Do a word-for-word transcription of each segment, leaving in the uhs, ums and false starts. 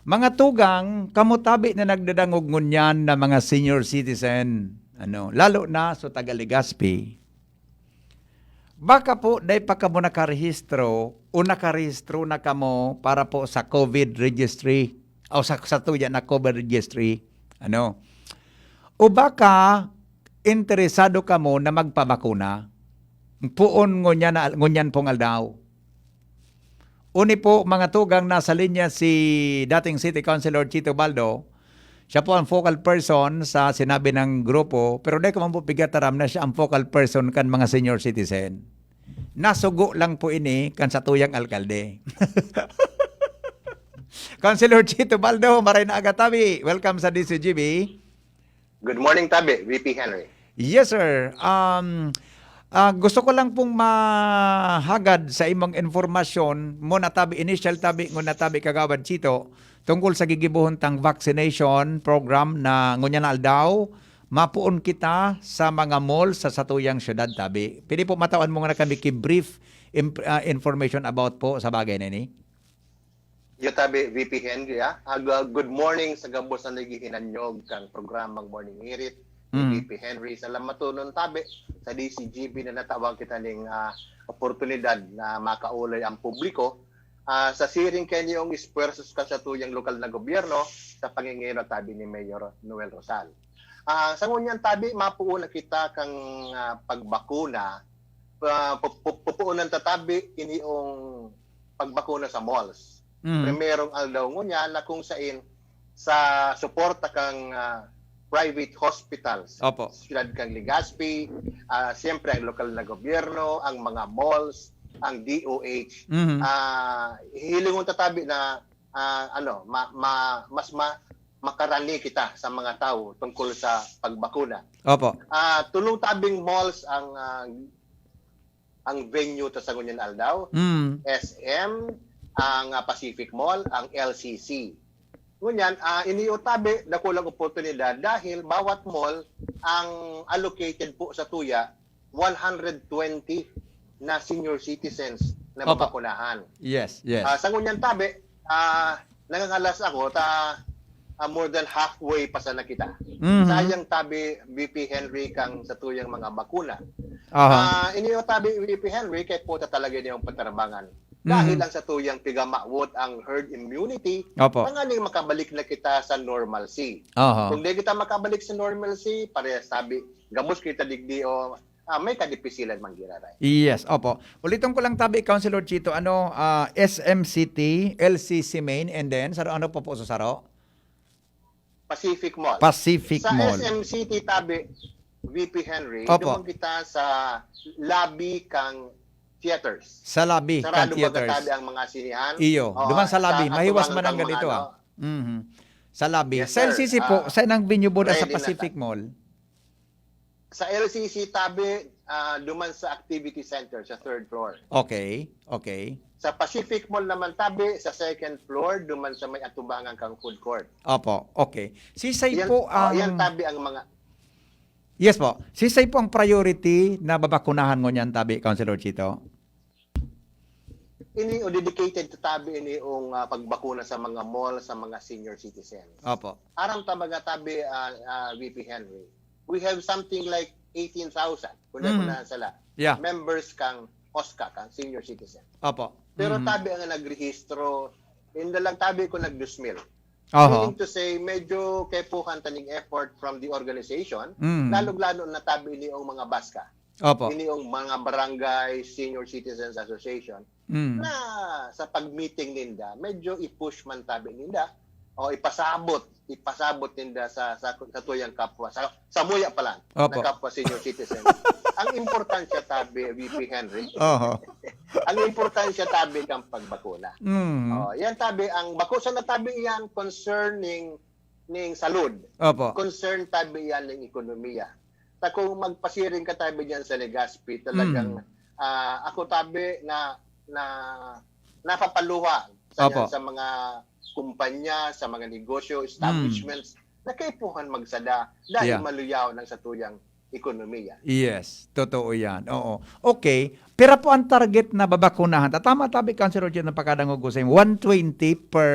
Mga tugang, kamo tabi na nagdadangog ngunyan na mga senior citizen, ano, lalo na sa taga Legazpi, baka po dai pa kamo nakarehistro o nakarehistro na kamo para po sa COVID registry o sa, sa tuya na COVID registry, ano. O baka interesado kamo na magpabakuna? Poon ngunyan na, ngunyan pong aldaw. Uni po, mga tugang, nasa linya si dating City Councilor Chito Baldo. Siya po ang focal person sa sinabi ng grupo, pero dai ko man po pigataram na siya ang focal person kan mga senior citizen. Nasugo lang po ini kan satuyang alkalde. Councilor Chito Baldo, maray na aga tabi. Welcome sa D C G B. Good morning, tabi, V P Henry. Yes, sir. Um, ah, gusto ko lang pong mahagad sa imong informasyon, muna tabi, initial tabi, nguna tabi, Kagawad Chito, tungkol sa gigibohon tang vaccination program na ngunyan na aldaw, mapoon kita sa mga mall sa satuyang syudad, tabi. Pwede po matawan mo nga na kami ki brief imp-, ah, information about po sa bagay na ini? Yo, tabi, V P Henry, ah. Ah, gu-, good morning sa gabos na naghihinanyog kang programang Morning Hirit ni Mm. V P Henry. Salamaton tabi sa D C G B na natawag kita ning, ah, oportunidad na makaulay ang publiko, ah, sa siring kan niyong espuwersos kan satuyang lokal na gobyerno sa pangingiro tabi ni Mayor Noel Rosal. Ah, sa ngunyan tabi, mapuon na kita kang, ah, pagbakuna. Ah, pu-, pu-, pupuonan ta tabi ini yung pagbakuna sa malls. Mm. Primerong aldaw ngunyan na kung sain sa suporta kang, ah, private hospitals, Opo. Siyudad kang Legazpi, ah, siyempre ang lokal na gobyerno, ang mga malls, ang D O H. Mhm. Ah, hihilingon ta tabi na, ah, ano, ma-, ma-, mas ma-, makarani kita sa mga tawo tungkol sa pagbakuna. Opo. Ah, tulong tabing malls ang, ah, ang venue ta sa ngunyan aldaw, Mm. S M, ang, ah, Pacific Mall, ang L C C. Ngunyan, ah, iniyo tabi, dakulang oportunidad dahil bawat mall ang allocated po sa tuya, one hundred twenty na senior citizens na Opo. mabakunahan. Yes, yes. Ah, sa ngunyan tabi, ah, nangangalas ako ta, ah, more than halfway pa sana kita. Mhm. Sayang tabi, V P Henry, kang sa tuyang mga bakuna. Aha. Ah, iniyo tabi, V P Henry, kay puta talaga niyong patarbangan. Dahil Mhm. lang sa tuyang pigamawot ang herd immunity, Opo. tanganing makabalik na kita sa normalcy. Aha. Kung di kita makabalik sa normalcy, parehas tabi, gabos kita digdi o, ah, may kadipisilan man giraray. Yes, opo. Uliton ko lang tabi, Councilor Chito, ano, ah, S M City, L C C Main, and then, sa ano po po sa saro? Pacific Mall. Pacific Sa Mall. S M City tabi, V P Henry, Opo. duman kita sa lobby kang theaters. Sa lobby kang Sarado ba theaters. katabi ang mga sinehan? Iyo, Oo, duman sa sa lobby. Mahiwas atubangan man ang kang mga ganito, ah. ano. Mhm. Sa lobby. Yes, Sa sir. L C C po, Ah, sa nang venue boda sa ready na Pacific ta- Mall? Sa L C C tabi, ah, duman sa activity center sa third floor. Okay, okay. Sa Pacific Mall naman tabi, sa second floor, duman sa may atubangan kang food court. Opo, okay. Sisay Yan, po oh, yan ang tabi ang mga Yes po. Sisay po ang priority na babakunahan ngunyan tabi, Councilor Chito? Ini o dedicated to tabi ini ong, ah, pagbakuna sa mga mall, sa mga senior citizens. Opo. Aram ta baga tabi, ah, ah, V P Henry. We have something like eighteen thousand, kung Mm. ako na sala, Yeah. members kang OSCA, kang senior citizen. Opo. Pero Mhm. tabi ang nagrehistro, inda lang tabi ko nag-dos mil. Oho. Meaning to say, medyo kaipuhan taning effort from the organization, Mm. lalong-lalo na tabi ini ang mga BASCA. Opo. Ini ang mga Barangay Senior Citizens Association Mm. na sa pag-meeting ninda, medyo i-push man tabi ninda o ipasabot, ipasabot ninda sa, sa, sa tuyang kapwa, sa, sa muya pala, Opo. na kapwa senior citizen. Ang importansya tabi, V P Henry, Oho. ang importansya tabi kang pagbakuna. Mm. Oh, yan tabi, ang bako sa natabi yan, concerning ning salud. Opo. Concern tabi yan ning ekonomiya. Ta kung magpasiring ka tabi diyan sa Legazpi, talagang, Mm. ah, ako tabi na, na napapaluha sa, Opo. sa mga kumpanya, sa mga negosyo, Mm. establishments, na kaipuhan magsada dahil Yeah. maluyaw ng satuyang ekonomiya. Yes, totoo yan. Oo. Okay. Pira po ang target na babakunahan? Tatama tabi, Councilor Jun, ng pagkadangog ko sa inyo. One twenty per,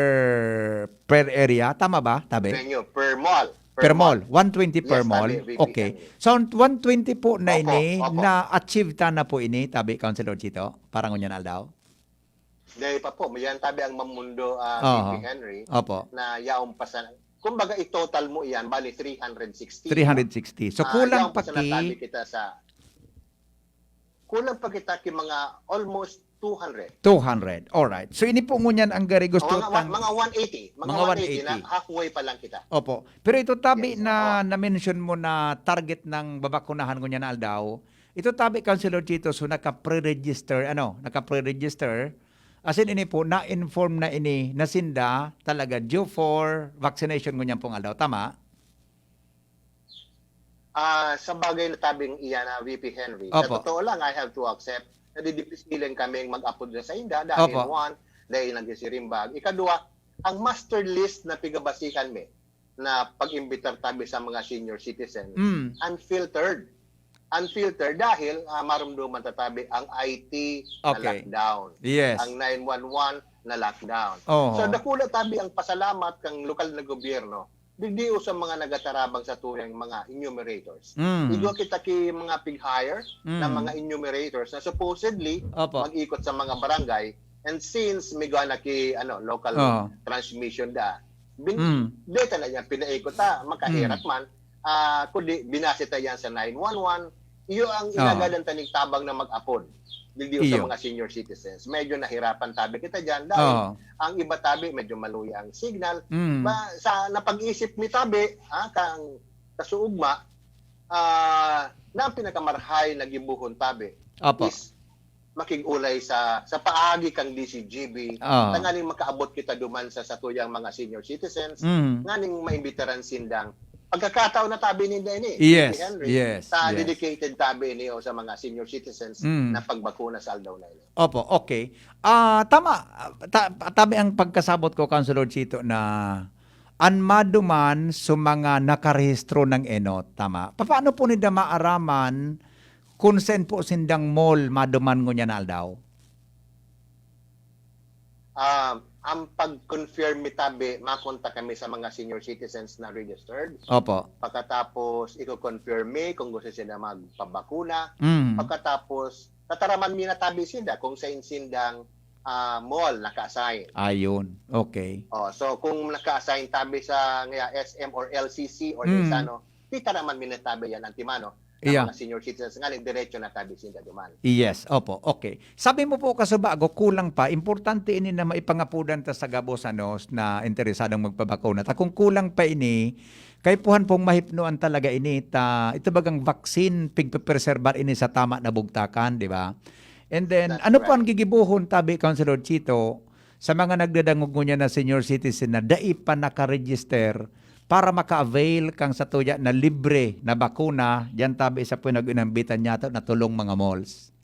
per area. Tama ba, tabi? Venue, per mall. Per mall. One twenty per Yes, mall. tabi, V P Okay. Henry. So, one twenty po na Opo, ini, opo. na-achieve ta na po ini, tabi, Councilor Chito? Parang ngunyan aldaw? Dahil pa po, yan tabi ang mamundo, ah, Oo. V P Henry, Opo. na yaon pa sa, kumbaga, i-total mo iyan, bali three hundred sixty. Three hundred sixty. So, Ah, kulang yaon pa sa natabi ki kita sa, kulang pa kita ki mga almost two hundred. two hundred. Alright. So, ini po ngunyan ang gari gusto O, mga, tang... mga one eighty. Mga, Mga one eighty, one eighty. Na halfway pa lang kita. Opo. Pero ito tabi Yes, na oo. na-mention mo na target ng babakunahan ngunyan na aldaw, ito tabi, Councilor Chito, so naka-pre-register, ano, naka-pre-register. As in, ini po, na-inform na ini, na sinda talaga due for vaccination ngunyan pong aldaw. Tama? Ah, sa bagay na tabing iyan na V P Henry, sa Opo. totoo lang, I have to accept na didipisilin kaming mag-apod na sa inda dahil Opo. one, dahil nagsisirimbag. Ikadua, ang master list na pigabasihan mi na pag-imbitar tabi sa mga senior citizen, Mm. unfiltered. Unfiltered dahil, ah, marumduman ta tabi ang I T Okay. na-lockdown. Yes. Ang nine one one na-lockdown. Oo. So, dakula tabi ang pasalamat kang lokal na gobyerno, digdi sa mga nagatarabang sa tuyang mga enumerators. Mm. Igwa kita ki mga pig-hire na Mm. mga enumerators na supposedly Opo. mag-ikot sa mga barangay, and since may gana ki, ano, local Oo. transmission da, bin, Mm. deta na yan pinaikot ta, makahirap Mm. man, ah, kundi binase ta yan sa nine one one, iyo ang Oo. inagadan ta ning tabang na mag-apod digdi sa Iyo. mga senior citizens. Medyo nahirapan tabi kita dyan dahil Oo. ang iba tabi medyo maluya ang signal. Mm. Ba, sa napag-isip mi tabi, ha, kang kasuugma, ah, na ang pinakamarhay na gibohon tabi Opo. is makig-ulay sa sa paagi kang D C G B, Ah. tanganing makaabot kita duman sa satuyang mga senior citizens, Mm. nganing maimbitaran sindang pagkakataon na tabi ninda ini, Yes, Henry, yes, sa yes. dedicated tabi ini o sa mga senior citizens Mm. na pagbakuna sa aldaw na ini. Opo, okay. Ah, tama. Ta- tabi ang pagkasabot ko, Councilor Chito, na an maduman sa mga nakarehistro ng enot, tama? Paano po ninda maaraman kung saan po sindang mall maduman ngunyan na aldaw? Ah, ang pag-confirm mi tabi, makontak kami sa mga senior citizens na registered. Opo. Pagkatapos, iko-confirm mi kung gusto sila magpabakuna. Mm. Pagkatapos, tataraman mi na tabi sinda kung saan sindang, ah, mall naka-assign. Ayun. Okay. Oh, so kung naka-assign tabi sa ngaya S M or L C C or Mm. sa ano, titaraman mi na tabi yan antimano. Ang Iya. Mga senior citizens nga, diretso na tabi sinda duman. Yes, opo. Okay. Sabi mo po, kasubago, kulang pa. Importante ini na maipangapodan ta sa gabos, ano, na interesadong magpabakuna. Ta kung kulang pa ini, kaipuhan pong mahipnoan talaga ini. Ta, ito bagang vaccine, pigpepreserbar ini sa tama na bugtakan, di ba? And then, That's ano po right. ang gigibohon, tabi, Councilor Chito, sa mga nagdadangog ngunyan na senior citizen na dai pa naka-register para maka-avail kang satuya na libre na bakuna, diyan tabi sa pinag-inambitan niyato na tulong mga malls?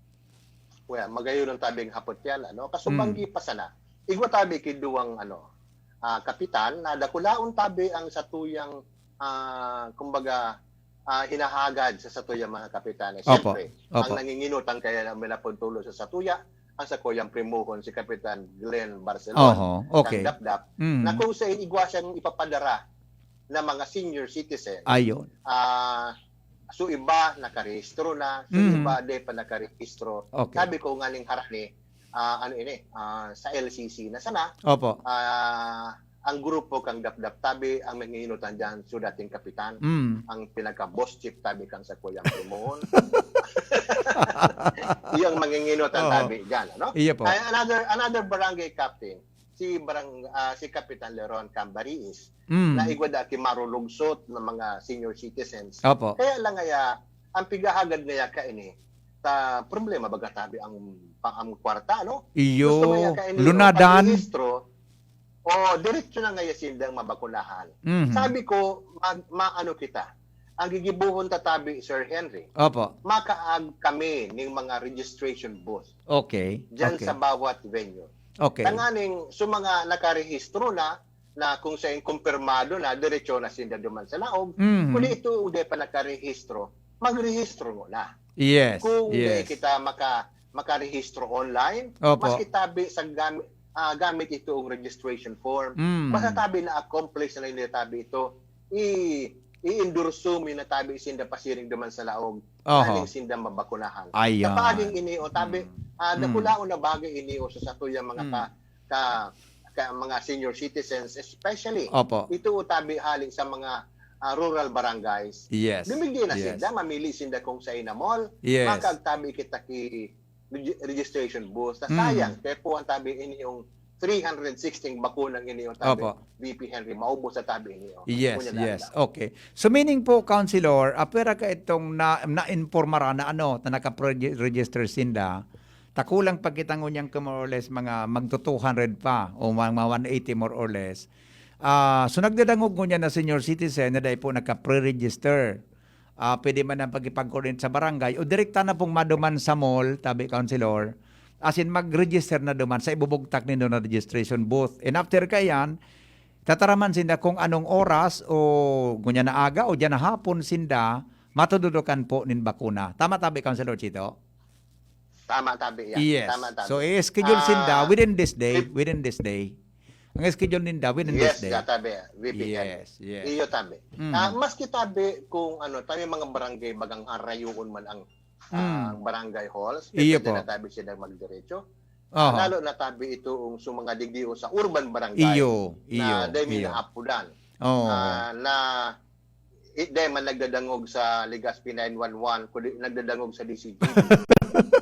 Well, magayon ang tabing hapot yan, ano? Kasubanggi Mm. pa sana. Igwa tabi ki duwang, ano, ah, kapitan na dakulaon tabi ang satuyang, ah, kumbaga, ah, hinahagad sa satuyang mga kapitanes. Opo, Siyempre, opo. ang nanginginutang kaya na minapuntulo sa satuya, ang sakuyang primuhon si Kapitan Glenn Barcelon, Oho, okay. kang Dapdap, Mm. na kung sa igwa siyang ipapadara na mga senior citizen, Ayun. ah, so iba nakarehistro na, so Mm. iba di pa nakarehistro. Okay. Sabi ko nga ning harani, ah, ano ini, ah, sa L C C na sana, Opo. ah, ang grupo kang Dapdap tabi, ang manginginutan dyan, so dating kapitan, Mm. ang pinaka-boss chief tabi kang sa Kuyang Timon. Yung manginginutan Oo. tabi dyan, ano? Iya po. Ay, another, another barangay captain, si barang, ah, si Kapitan Leron Cambariis, Mm. na igwa da ki marulugsot ng mga senior citizens. Opo. Kaya lang ngaya, ang pigahagad ngaya kaini, ta problema baga tabi ang, pa-, ang kwarta, no? Iyo, Gusto ngaya kaini, lunadan. Pagrehistro, o diretso na ngaya sindang mabakunahan. Mhm. Sabi ko, mag-, maano kita. Ang gigibuhon tatabi, Sir Henry, Opo. makaag kami ning mga registration booth Okay. dyan Okay. sa bawat venue. Okay. Tanganing, so mga nakarehistro na, na kung sa kumpirmado na, diretso na sinda duman sa laog. Mhm. Kung ito, hindi pa nakarehistro, magrehistro ngona. Yes, Kung di yes. kita maka makarehistro online, Opo. maski tabi sa gamit, ah, gamit itong registration form, Mm. basta tabi na-accomplish na nila tabi ito, i i-endorso mi na tabi sinda pasiring duman sa laog, Oho. aning sinda mabakunahan. Ayan. Sa paging ini o tabi, Mm. ah, Mm. dakulaon na bagay ini o sa satuyang mga Mm. ka, ka, ka mga senior citizens, especially Opo. ito o tabi hali sa mga ah, rural barangays. Yes. Dumigdi na Yes. sinda, mamili sinda kung sa ina mall, Yes. makagtabi kita ki regi- registration booth. Sa Mm. sayang, kaya po ang tabi ini yung three hundred sixty bakunang ini yung tabi. Opo. V P Henry, maubos sa tabi ini. Oh. Yes, Ngunyan na yes. lang. Okay. So meaning po, Councilor, apwera ka itong na, nainpormara na ano, na nakaregister sinda, takulang pagkita ngunyan ka more or less mga magto two hundred pa o mga, mga one eighty more or less. Ah, so nagdadangog ngunyan na senior citizen na dahil po naka-pre-register. Ah, pwede man ang pagkipag-coordinate sa barangay o direkta na pong maduman sa mall, tabi, Councilor. As in, mag-register na duman sa ibubugtak nindo na registration booth. And after kaiyan, tataraman sinda kung anong oras o ngunyan na aga o dyan na hapon sinda matududukan po nin bakuna. Tama tabi, Councilor Chito? Tama tabi yan. Yes. Tama tabi. So, i-schedule Ah, sinda within this day. if- Within this day. Ang schedule ninda within this Yes, day. ya tabi. V P N. Yes, yes. Iyo tabi. Mm. Ah, maski tabi kung ano, tabi mga barangay bagang arayoon man ang Mm. ang barangay halls, Iyo pwede po. na tabi sila magdiretso. Oho. Lalo na tabi ito ang sa mga digdi o sa urban barangay Iyo, iyo, na dahil may iyo. naapudan. Oo. Ah, na it dahil man nagdadangog sa Legazpi nine one one, kundi nagdadangog sa D C G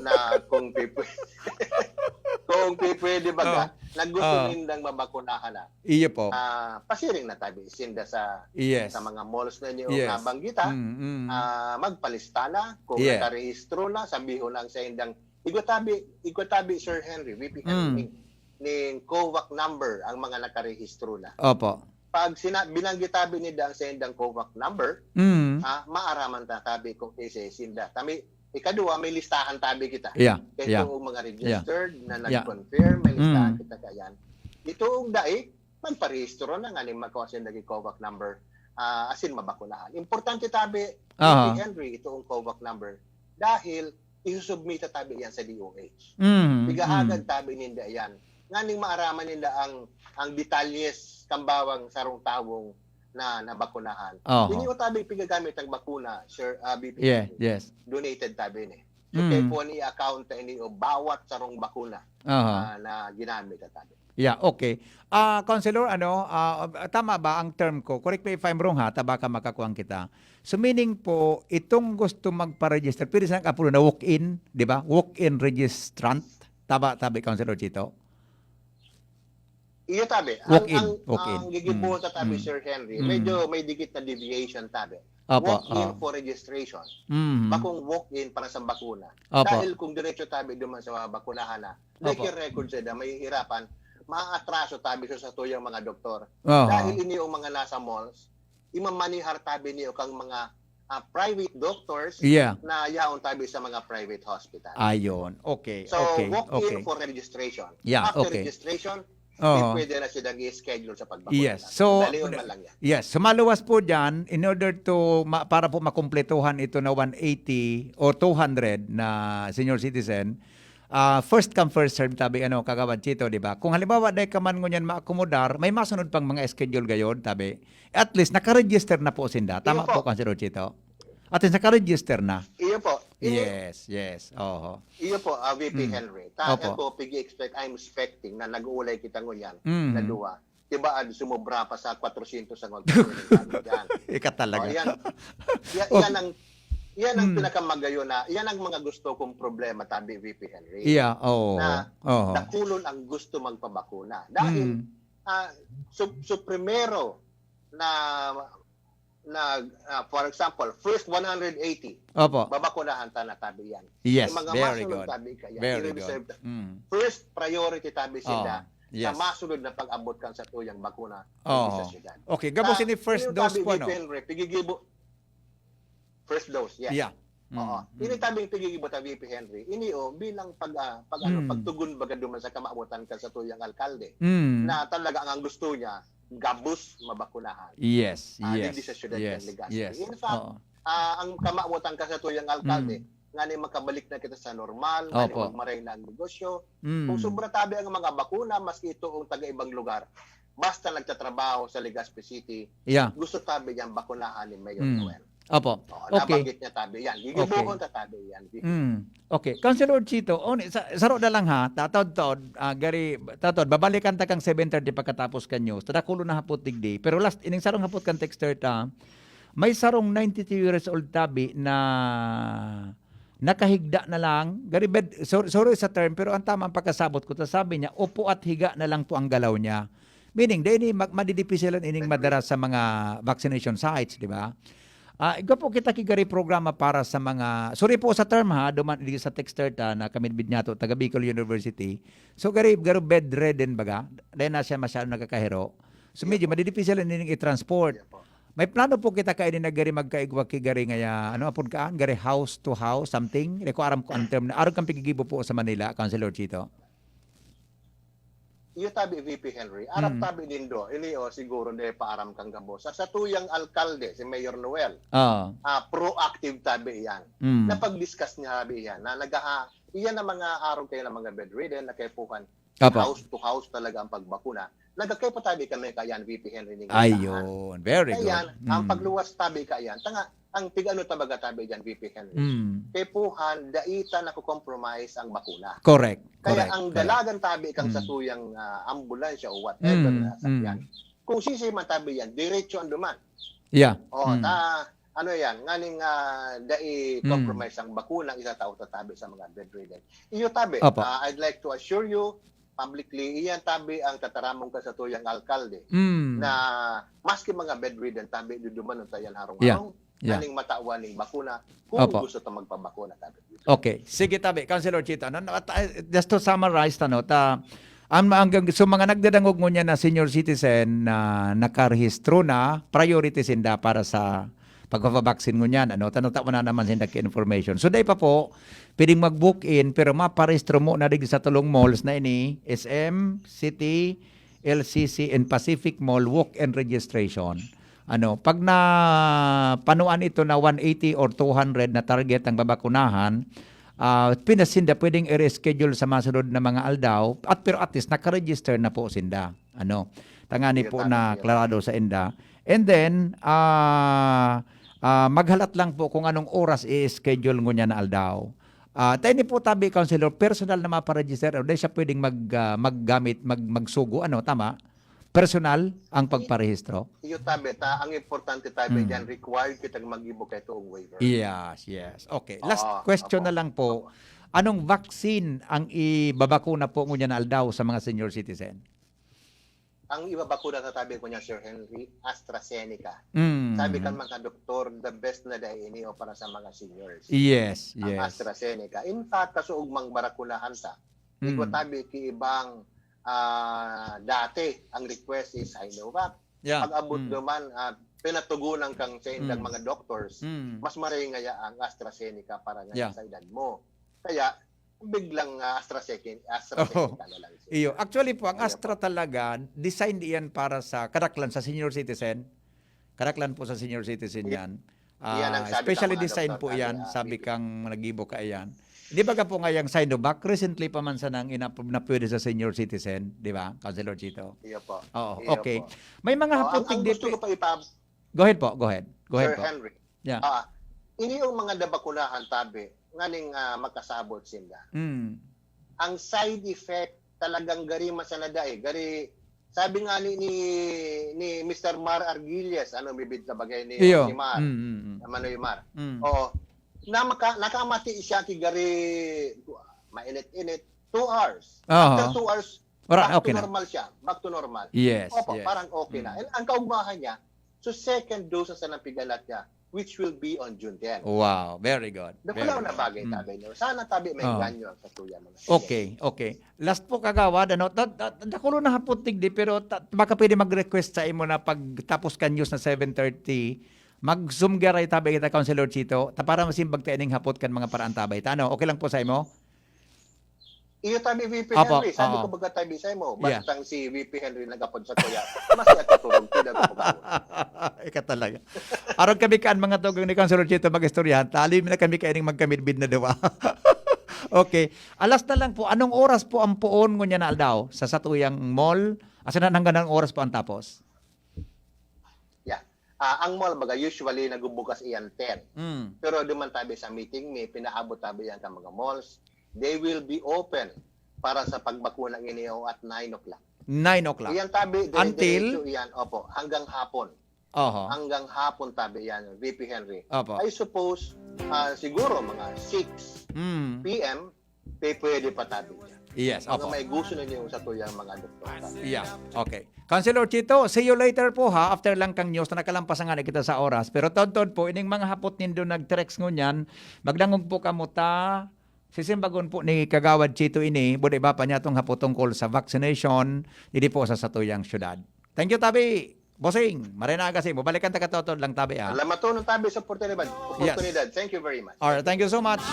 na kung pipwe- kung pipwede baga, Oh. na gusto Oh. nindang mabakunahan na. Iyo po. Ah, pasiring na tabi sinda sa Yes. sa mga malls na inyo Yes. nabanggita. Mm, mm. Ah, magpalista na, kung Yeah. nakarehistro na, sabihon na ang sa indang, igwa tabi, igwa tabi, Sir Henry, V P Mm. Henry, ning COVAC number ang mga nakarehistro na. Opo. Pag sina, binanggit tabi nila ang sa indang COVAC number, Mm. ah, maaraman ta tabi kung isa sinda. Kami, ikaduwa, may listahan tabi kita. Yeah, Kaya yeah. itong mga registered na Yeah. nag-confirm, may listahan Mm. kita kayan. Itong dai, magparehistro na nga ni makawa siya naging COVAC number, ah, asin mabakunahan. Importante tabi, Aha. V P Henry, itong COVAC number. Dahil isusubmit tabi yan sa D O H. Mm. Igahagad Mm. tabi ninda yan. Nganing maaraman ninda ang ang detalyes kambawang sarong tawong na nabakunahan. Oho. Hindi ko tabi pigagamit ang bakuna, Sir, ah, V P Yeah, Henry. yes. Donated tabi ni. So, Mm. kaya po ni account na ini o bawat sarong bakuna Aha. ah, na ginamit at tabi. Yeah, okay. Ah, Councilor, ano, ah, tama ba ang term ko? Correct me if I'm wrong ha, tabaka makakuwang kita. So meaning po, itong gusto magpa-register, pwede silang apuro na walk-in, di ba? Walk-in registrant. Tama, tabi, Councilor Chito? Iyo tabi. Walk-in, ang, walk-in. ang gigibuhon Mm. sa tabi, Mm. Sir Henry, Mm. medyo may dikit na deviation tabi. Opo, Walk-in oo. for registration. Mm. Bakong walk-in para sa bakuna. Opo. Dahil kung diretso tabi duman sa mga bakunahan na, Opo. may record sila, may hirapan, maatraso tabi sa satuyang mga doktor. Oho. Dahil ini yung mga nasa malls, imamanihar tabi niyo kang mga ah, private doctors Yeah. na yaon tabi sa mga private hospital. Ayun. Okay, So, okay, walk okay. in for registration. Yeah, After okay. registration, Oo. pwede na silang i-schedule sa pagbakuna. Yes. So, Dali yun man lang yan. Yes. So, maluwas po dyan, in order to, ma- para po makumpletuhan ito na one eighty o two hundred na senior citizen, ah, first come, first serve, tabi, ano, Kagawad Chito, di ba? Kung halimbawa, dahil ka man ngunyan maakomodar, may masunod pang mga schedule gayod, tabi. At least, nakaregister na po sinda. Tama Iyo po. po, Councilor Chito? At least, nakaregister na. Iyo po. Iyo, Yes, yes. Oho. iyo po, ah, V P Mm. Henry. Ta Opo. ako, pigi expect, I'm expecting na nag-uulay kita ngunyan Mm. na duwa. Tibaad, sumobra pa sa kwatrosyentos ang magpapalagay dyan. Ika talaga. Oh, yan. Yan, Oh. yan ang yan ang Mm. pinakamagayon na, yan ang mga gusto kong problema, tabi V P Henry. Iya, oo. Na Oo. Dakulon ang gusto magpabakuna. Dahil, Mm. ah, so, so primero na, na ah, for example, first one hundred eighty, Opo. babakunahan ta na, tabi yan. Yes, Yung mga very masunod, good. tabi kaya, Very i-reserve good. ta. Mm. First priority, tabi sila Oh, yes. sa masunod na pag-abot kan sa tuyang bakuna Oo. dito sa syudad. Okay, gabos Sa ini first inyong dose tabi, po, no? V P Henry, pigigibo. First dose, yes. Yeah. Oo. Mm, Ini mm. tabing pigigibo ta V P Henry. Ini, oh, bilang pag, ah, pag, ano, Mm. pagtugon baga duman sa kamawotan kan sa tuyang alkalde. Mm. Na talaga ang gusto niya, gabos mabakunahan. Yes, Ah, yes, digdi sa syudad yes, ng Legazpi. yes. In fact, Oo. ah, ang kamawotan ka sa tuyang alkalde, Mm. ngani makabalik na kita sa normal, ngani Opo. magmaray na ang negosyo. Mm. Kung sobra tabi ang mga bakuna, maski ito ang taga ibang lugar, basta nagtatrabaho sa Legazpi City, Yeah. gusto tabi niyang bakunahan ni Mayor Mm. Noel. Opo. Oo, Okay. nabanggit niya tabi yan. Okay. Gigibuhon ta tabi yan. Mm. Okay. Councilor Chito, on, sa, saro na lang ha, tatod-tod, ah, gari, tatod, babalikan ta kang seven thirty pagkatapos kan news. Tadakulo na hapot digdi. Pero last, ining sarong hapot kan texter ta, may sarong ninety-two years old tabi na nakahigda na lang, gari bed, sor-, sorry sa term, pero ang tamang pagkasabot ko, ta sabi niya, "Upo at higa na lang po ang galaw niya." Meaning, dai ni mag-, madidipisilan ining madara sa mga vaccination sites, di ba? Ah, igwa po kita ki gari programa para sa mga, sorry po sa term ha, duman, di sa texter ta na kami bid niya to, taga Bicol University. So, gari, garo bedridden baga, dai na siya masyadong nakakahiro. So, medyo madidipisilan ining i-transport. May plano po kita kaini na gari magkaigwa ki gari ngaya, ano, apod kaan? Gari house to house, something? Di ko aram kung ang term na, arog kang pigigibo po sa Manila, Councilor Chito. Iyo tabi, V P Henry. Arap Mm. tabi nindo. Ini, o, siguro, di pa aram kang gabos. Sa, sa tuyang alkalde, si Mayor Noel, Oo. ah, proactive tabi iyan. Mm. Napag-discuss niya tabi iyan, na nagaha-, iyan ang mga arog kayo ng mga bedridden, na kaipuhan. Apo. House to house talaga ang pagbakuna. Nagkakaipo tabi kami kaiyan, V P Henry, ning Ayun, very good. Kaiyan, ang Mm. pagluwas tabi kaiyan, tanga, ang tig-ano ta baga tabi diyan, V P Henry? Mm. Kaipuhan, dai ta nako-compromise ang bakuna. Correct, Kaya correct, ang correct. dalagan tabi kang Mm. satuyang, ah, ambulansya o whatever Mm, na sakyan, mm. kung sisay man tabi yan, diretso ang duman. Yeah. O, Mm. ta, ano yan, nganing, ah, dai Mm. compromise ang bakuna, isatao ta tabi sa mga bedridden. Iyo tabi, Opo. ah, I'd like to assure you, publicly, iyan tabi ang tataramon ka satuyang alkalde, Mm. na maski mga bedridden tabi, dudumanon ta yan harong-harong, Yeah. Yeah. nganing matawan ning bakuna, kung Opo. gusto ta magpabakuna tabi. Okay. Sige, tabi, Councilor Chito. Ano, at, ah, just to summarize, ano, ta, ang, ang, so, mga nagdadangog ngunyan na senior citizen na nakarehistro na, priority sinda para sa pagpapabaksin ngunyan, ano, ta, nagtao na naman sinda ki information. So, dai pa po, pwedeng mag-book in, pero maparehistro mo na digdi sa tulong malls na ini, S M, City, L C C, and Pacific Mall, walk-in registration. Ano, pag na panuan ito na one eighty or two hundred na target ang babakunahan, ah, pinasinda pwedeng i-reschedule sa masunod na mga aldaw, at pero at least nakaregister na po sinda. Ano, tangani Sige, po tama, na sige. klarado sa inda. And then, ah, ah, maghalat lang po kung anong oras i-schedule ngunyan na aldaw. Ah, ta ini po tabi, Councilor, personal na maparegister, o di siya pwedeng mag, ah, maggamit, mag, magsugo, ano, tama? Personal ang pagparehistro? Iyo tabi, ta, ang importante tabi Mm. dyan, required kitang mag-ibo kay toong waiver. Yes, yes. Okay. Last Oo, question opo. na lang po. Opo. Anong vaccine ang ibabakuna po ngunyan na aldaw sa mga senior citizen? Ang ibabakuna ta tabi ko niya, Sir Henry, AstraZeneca. Mm. Sabi kan mga doktor, the best na dai ini o para sa mga seniors. Yes, Ang yes. AstraZeneca. In fact, kasuog mang barakunahan ta. Igwa Mm. tabi ki ibang, ah, dati, ang request is Sinovac. Yeah. Pag-abot Mm. duman, ah, pinatugunan kang sa indang Mm. mga doctors, Mm. mas maray ngaya ang AstraZeneca para ngaya Yeah. sa edad mo. Kaya, biglang, ah, AstraZeneca, AstraZeneca Oo. na lang siya. Iyo. Actually po, ang Iyo Astra po. talaga, designed iyan para sa kadaklan, sa senior citizen. Kadaklan po sa senior citizen Iyo. yan. Iyan ang Ah, sabi specially ng mga design doktor po natin, iyan, ah, sabi V P. kang nag-ibo ka iyan. Di ba ka po nga yung Sinovac, recently pa man sana ang ina-approve na pwede sa senior citizen, di ba, Councilor Chito? Iyo po. Oo, Iyo okay. po. May mga Oh, ang, hapot ang tigdi gusto pi- ko pa ipa- Go ahead po, go ahead. Go ahead Sir po. Henry. Yeah. Ah, ini yung mga nabakunahan tabi, nganing, ah, makasabot sinda. Mm. Ang side effect talagang gari man sana dai. Gari, sabi nga ni, ni, ni Mister Mar Arguelles, ano, bibid sa bagay ni Iyo. si Mar, Mm, mm, mm. na Manoy Mar. Mm. Oo. Na maka-, nakamati siya ki gari, mainit-init, two hours. Aha. After two hours, Ora, back okay to na. normal siya. Back to normal. Yes, Opo, yes. parang okay na. Mm. And ang kaugmahan niya, so second dose na sa ng pigalat niya, which will be on June ten. Wow, very good. Very Dakulaw na good. bagay, Mm. tabi niyo. Sana tabi may Oh. ganyo ang sa tuya, mga Okay, okay. Last po, Kagawad, ano, ta-, ta-, dakulo na hapot digdi, pero ta-, baka pwede mag-request sa imo na pagtapos kan news na seven thirty, mag-Zoom garay tabi kita, Councilor Chito, ta para masimbag ta ining hapot kan mga paraantabay ta. Ano, okay lang po sa imo? Iyo tabi, V P Apo, Henry. Sabi oo. ko, baga tabi sa imo, Yeah. bastang si V P Henry nagapod sa tuya, mas natuturog, tidak ko pagkabot. Ika talaga. Arog kami kan mga tugang ni Councilor Chito mag-istoryahan, tali mi na kami kaining magkamidbid na duwa. Okay. Alas na lang po, anong oras po ang poon ngunyan na aldaw sa satuyang mall? Asin hanggang anong oras po ang tapos? Yeah. Ah, ang mall, baga, usually nagbubukas iyan ten. Mm. Pero duman tabi sa meeting, may pinaabot tabi yan ka mga malls. They will be open para sa pagbakuna ini o at nine o'clock. Nine o'clock. Iyan tabi, Until? Diretso iyan, opo, hanggang hapon. Oho. Hanggang hapon tabi iyan, V P Henry. Opo. I suppose, ah, siguro mga six Mm. P M, pe pwede pa tabi iyan. Yes, Mga opo. may gusto na niyo sa tuyang mga doktor. Yeah, okay. Councilor Chito, see you later po ha. After lang kang news na nakalampas nga na kita sa oras. Pero todtod po, ining mga hapot nindo nag-text ngunyan, magdangog po kamo ta. Sisimbagon po ni Kagawad Chito ini, buda iba pa niya tong hapot tungkol sa vaccination, didi po sa satuyang syudad. Thank you, Tabi. Bossing, marinaga si mo. Balikan ta katotod lang, Tabi, ah. Salamat po ng tabi sa oportunidad. Oportunidad. Thank you very much. Alright, thank you so much.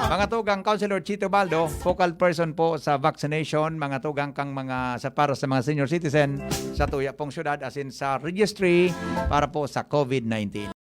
Mga tugang, Councilor Chito Baldo, focal person po sa vaccination, mga tugang kang mga sa para sa mga senior citizen sa tuya pong syudad, asin sa registry para po sa COVID nineteen.